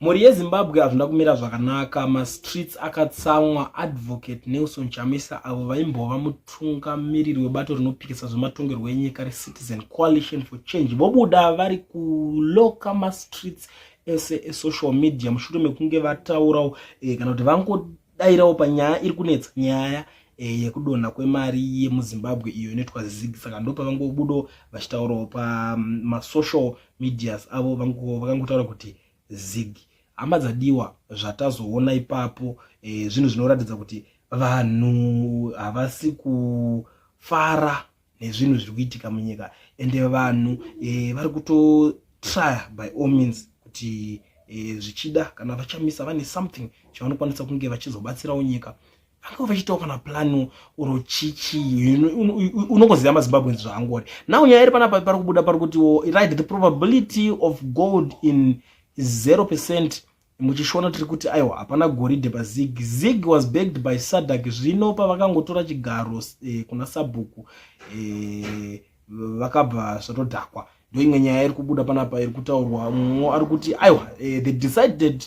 Mhuri yeZimbabwe, hazvina kumira zvakanaka. Mastreets akatsamwa. Advocate Nelson Chamisa, avo vaimbova mutungamiriri webato rinopikisa zvematongerwo enyika reCitizen Coalition for Change, vobuda vari kuloka mastreets ese esocial media mushure mekunge vataurawo kana kuti vangodairawo panyaya iri kunetsa, nyaya yekudonha kwemari yemuZimbabwe iyo inoitwa ZiG. Saka ndopavangobudawo vachitaurawo pamasocial medias avo, vakangotaura kuti ZiG. Hama dzadiwa, zvatazoona ipapo zvinhu zvinoratidza kuti vanhu havasi kufara nezvinhu zviri kuitika munyika, ende vanhu vari kutotrya by all means kuti zvichida kana vaChamisa vane something chavanokwanisa kunge vachizobatsirawo nyika, vange vachiitawo kana plan oro chichi. Unongoziva maZimbabweans zvaangori. Now nyaya iri panapa, pari kubuda pari kutiwo, right, the probability of gold in 0%. MuchiShona tiri kuti aiwa, hapana goridhe paZig. ZiG was backed by SADC. Zvino pavakangotora chigaro kuna sabhuku, vakabva zvatodhakwa. Ndo imwe nyaya iri kubuda panapa iri kutaurwa. Mumwe ari kuti aiwa, they decided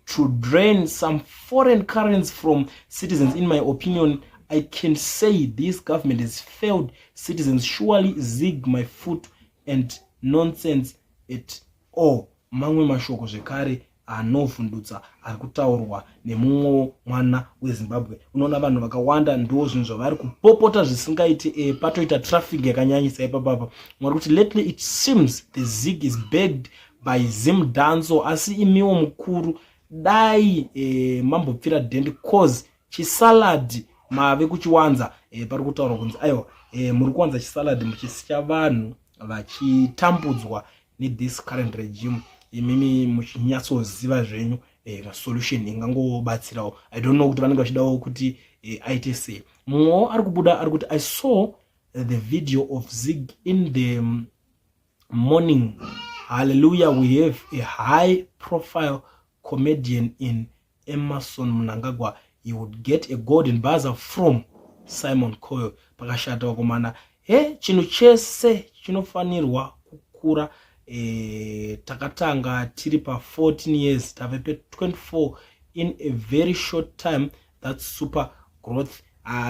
to drain some foreign currency from citizens. In my opinion, I can say this government has failed citizens. Surely ZiG my foot and nonsense at all. Mamwe mashoko zvekare anovhundutsa ari kutaurwa nemumwe mwana weZimbabwe. Unoona vanhu vakawanda ndo zvinhu zvavari kupopota zvisingaiti. Patoita traffic yakanyanyisa ipapapa. Mwari kuti lately it seems the ZiG is backed by Zimdancehall. Asi imiwo mukuru, dai mambopfira dhendi, cause chisalad mave kuchiwanza. Pari kutaurwa kunzi aiwa, muri kuwanza chisalad muchisiya vanhu vachitambudzwa nethis current regime, imimi muchinyatsoziva zvenyu solution ingangobatsirawo. I don't know kuti vanenge vachidawo kuti aite sei. Mumwewo ari kubuda ari kuti, "I saw the video of ZiG in the morning. Hallelujah, we have a high profile comedian in Emmerson Mnangagwa. He would get a golden buzzer from Simon Cowell." Pakashata, vakomana. He, chinhu chese chinofanirwa kukura. Takatanga tiri pa14 years, tave pe24 in a very short time. That's super growth.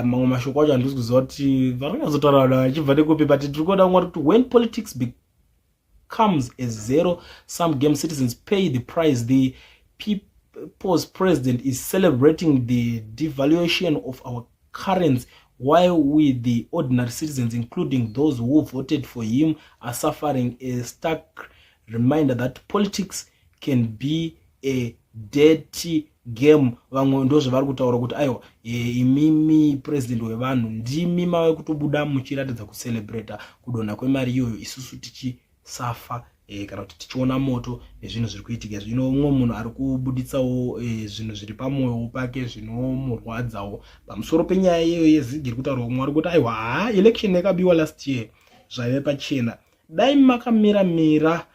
Mamwe mashoko acho handisi kuziva kuti vari kunyatsotaura vanhu vachibva nekupi, but tiri kuona mwari kuti when politics becomes a zero sum game, citizens pay the price. The people's president is celebrating the devaluation of our currency while we, the ordinary citizens, including those who voted for him, are suffering. A stark reminder that politics can be a dirty game. Vamwe ndo zvavari kutaura kuti aiwa, imimi president wevanhu ndimi mave kutobuda muchiratidza kucelebrata kudonha kwemari iyoyo, isusu tichisafa kana kuti tichiona moto nezvinhu zviri kuitika zvino. Umwe munhu ari kubuditsawo zvinhu zviri pamwoyo pake zvinomurwadzawo pamusoro penyaya iyoyo yeZiG iri kutaurwa. Umwe ari kuti aiwa, ha, election yakabiwa last year zvaive pachena. Dai makamira mira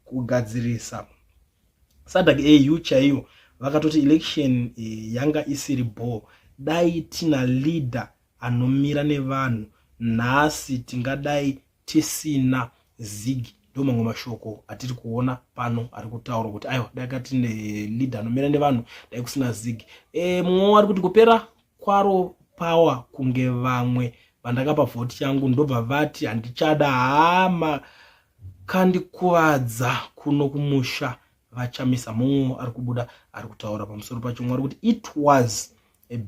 kugadzirisa. SADC, AU chaiyo vakatoti election yanga isiri ball. Dai tina leader anomira nevanhu nhasi, tingadai tisina ZiG. Ndo mamwe mashoko atiri kuona pano ari kutaura kuti aiwa, dai katine leader anomira nevanhu, dai kusina ZiG. Mumwe ari kuti kupera kwaro power kunge vamwe vandakapa vhoti yangu ndobva vati handichada. Hama kandikuvadza kuno kumusha, vaChamisa. Mumwe ari kubuda ari kutaura pamusoro pacho, mumwe ari kuti it was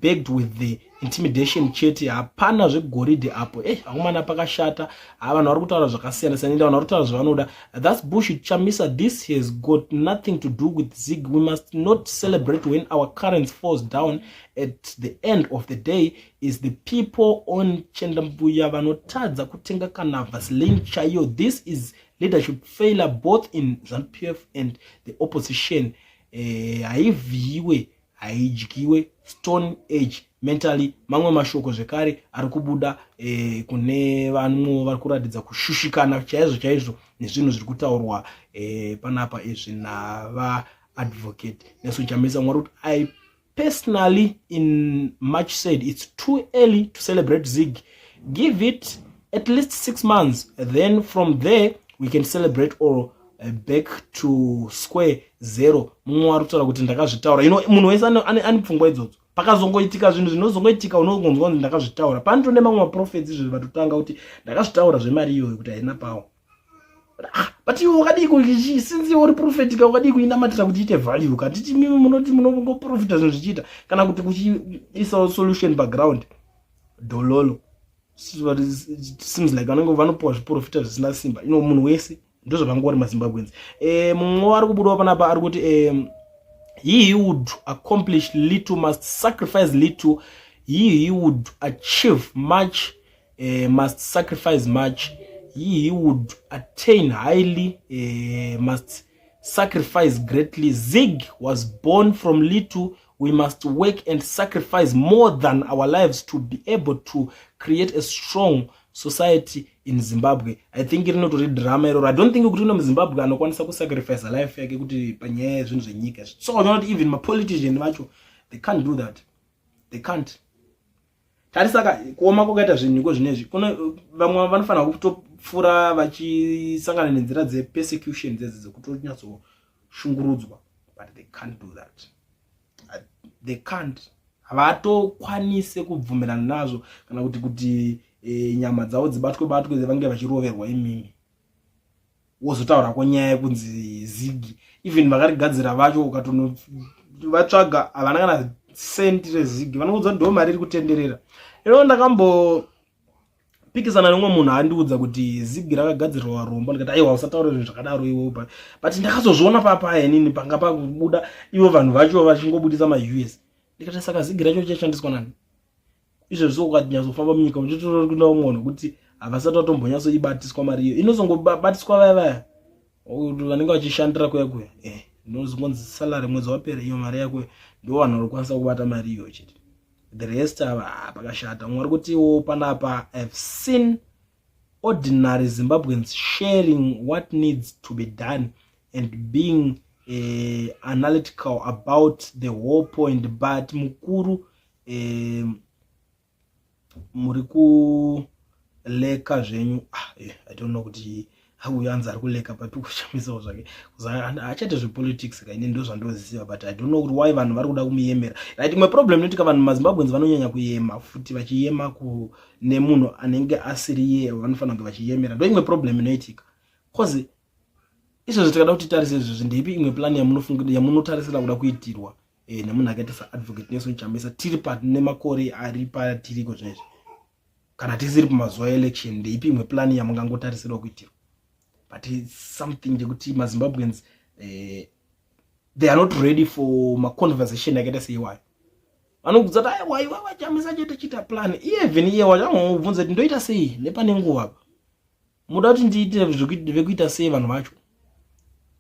backed with the intimidation chete, hapana zvegoridhe apo. Akomana, pakashata. Ha, vanhu vari kutaura zvakasiyana siyana, ende vanhu vari kutaura zvavanoda. That's bullshit, Chamisa. This has got nothing to do with ZiG. We must not celebrate when our currency falls down. At the end of the day is the people on Chendambuya vanotadza kutenga kana vaseline chaiyo. This is leadership failure both in ZANU-PF and the opposition. Haivhiyiwe, haidyiwe, stone age mentally. Mamwe mashoko zvekare ari kubuda kune vamwe vari kuratidza kushushikana chaizvo chaizvo nezvinhu zviri kutaurwa panapa izvi navaAdvocate Nelson Chamisa. Mwari kuti I personally in March said it's too early to celebrate ZiG. Give it at least 6 months, then from there we can celebrate or Back to square zero. Mumwe wari kutaura kuti ndakazvitaura. Munhu wese ane pfungwa idzodzo. Pakazongoitika zvinhu zvinozongoitika, unongonzwa kunzi ndakazvitaura. Panotone mamwe maprophets izvo vatotanga kuti ndakazvitaura zvemari iyoyo kuti haina power. Ah, but iwe wakadii, since iwe uri prophet ka, wakadii kuinamatira kuti iite value? Katiti mimi munoti munongoprofita zvinhu zvichiita, kana kuti kuchiisawo solution background dololo. It seems like vanenge vanopiwa zviprofita zvisina simba. Ino munhu wese ndozvavangori maZimbabweans. Mumwe ari kubudawo panapa ari kuti he would accomplish little must sacrifice little, he would achieve much must sacrifice much, he would attain highly must sacrifice greatly. ZiG was born from little. We must work and sacrifice more than our lives to be able to create a strong society in Zimbabwe. I think rinotori drama iroro. I don't think kuti une muZimbabwe anokwanisa kusacrifice life yake kuti panyaya yezvinhu zvenyika. So unoona kuti even mapolitician vacho, they can't do that, they can't. Tarisaka kuoma kwakaita zvinhu iko zvinezvi. Kune vamwe vanofanira kutopfuura vachisangana nenzira dzepersecution dzedzi dzekutonyatsoshungurudzwa, but they can't do that, they can't. Havatokwanise kubvumirana nazvo, kana kuti nyama dzavo dzibatwe batwe, vange vachiroverwa. Imimi wozotaura kwenyaya yekunzi ZiG, even vakarigadzira vacho ukatonovatsvaga havana kana sendi reZiG. Vanoudza kuti ndo mari iri kutenderera ino. Ndakambopikisana nemumwe munhu andiudza kuti ZiG rakagadzirirwa varombo. Ndikati, "Aiwa, usataura zvinhu zvakadaro iwe." But ndakazozviona papaya inini panga pakubuda ivo vanhu vacho vachingobudisa maUS. Ndikati, "Saka ZiG racho richashandiswa nani?" Izvezvi ukanyatsofa munyika uchitorikuda umwe kuti havasati vatombonyatsoibatiswa mari iyo. Inozongobatiswa vaya vaya vanenge vachishandira kuya kuya, inozongonzi salary mwedzi wapera, iyo mari yako. Ndo vanhu vari kukwanisa kubata mari iyo chete, the rest ava pakashata. Mumwe ari kutiwo panapa, "I have seen ordinary Zimbabweans sharing what needs to be done and being analytical about the whole point, but mukuru muri kuleka zvenyu." Ah, I don't know kuti uyu anzi ari kuleka papi kushamisawo zvake. Achaite zvepolitics kaini, ndo zvandoziva, but I don't know kuti why vanhu vari kuda kumuyemera. Right, imwe problem inoitika, vanhu maZimbabweans vanonyanya kuyema futi, vachiyema nemunhu anenge asiri iye vanofanira kunge vachiyemera. Ndo imwe problem inoitika, cause izvozvo tikada kuti tarise izvozvi, ndeipi imwe plan yamunotarisira kuda kuitirwa nemunhu akaita saAdvocate Nelson Chamisa? Tiri nemakore ari patiriko zvinezvi, kana tisiri pamazuva election, ndeipi imwe plan yamungangotarisirwa kuitirwa? But it's something chekuti maZimbabweans they are not ready for maconversation akaita seiwayo. Vanobvunza kuti, "Aiwa, iwe vaChamisa chete chiita plan." Even iye wachangobvunza kuti, "Ndoita sei nepane nguva pa muda kuti ndiite vekuita sei?" Vanhu vacho,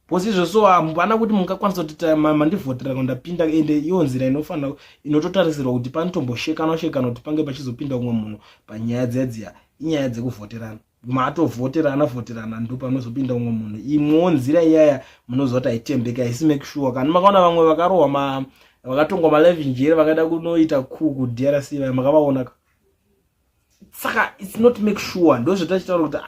because izvo so hapana kuti mungakwanisa kuti mandivhotera ndapinda. Ende iyo nzira inofanira inototarisirwa kuti panotomboshekana shekana kuti pange pachizopinda umwe munhu panyaya dziya dziya, inyaya dzekuvhoterana. Matovhoterana vhoterana, ndo panozopinda umwe munhu. Imwewo nzira iyaya munoziva kuti haitembeki, haisi make sure. Kana makaona vamwe vakarohwa, vakatongwa malife njere, vakada kunoita coup kuDRC, vaya makavaona ka. Saka it's not make sure. Ndo zvatachitaura kuti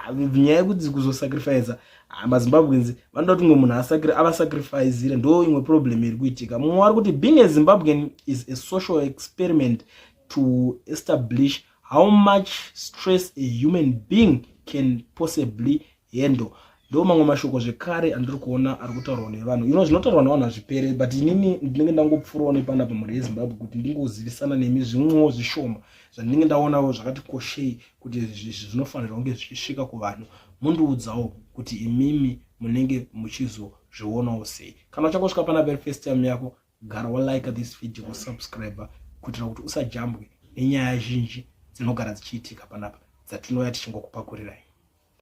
nyaya yekuti kuzosacrifica, maZimbabweans vanoda kuti umwe munhu avasacrificire. Ndo imwe problem iri kuitika. Mumwe vari kuti, "Being a Zimbabwean is a social experiment to establish how much stress a human being can possibly handle." Ndo mamwe mashoko zvekare andiri kuona ari kutaurwa nevanhu. Ino zvinotaurwa nevanhu hazvipere, but inini ndinenge ndangopfuurawo nepanapa, mhuri yeZimbabwe, kuti ndingozivisana nemi zvimwewo zvishoma zvandinenge ndaonawo zvakati koshei kuti zvinofanirwa kunge zvichisvika kuvanhu. Mundiudzawo kuti imimi munenge muchizozvionawo sei. Kana uchangosvika pana very first time yako, gara walike this video, kusubscribe, kuitira kuti usajambwe nenyaya zhinji dzinogara dzichiitika panapa dzatinouya tichingokupakurirai.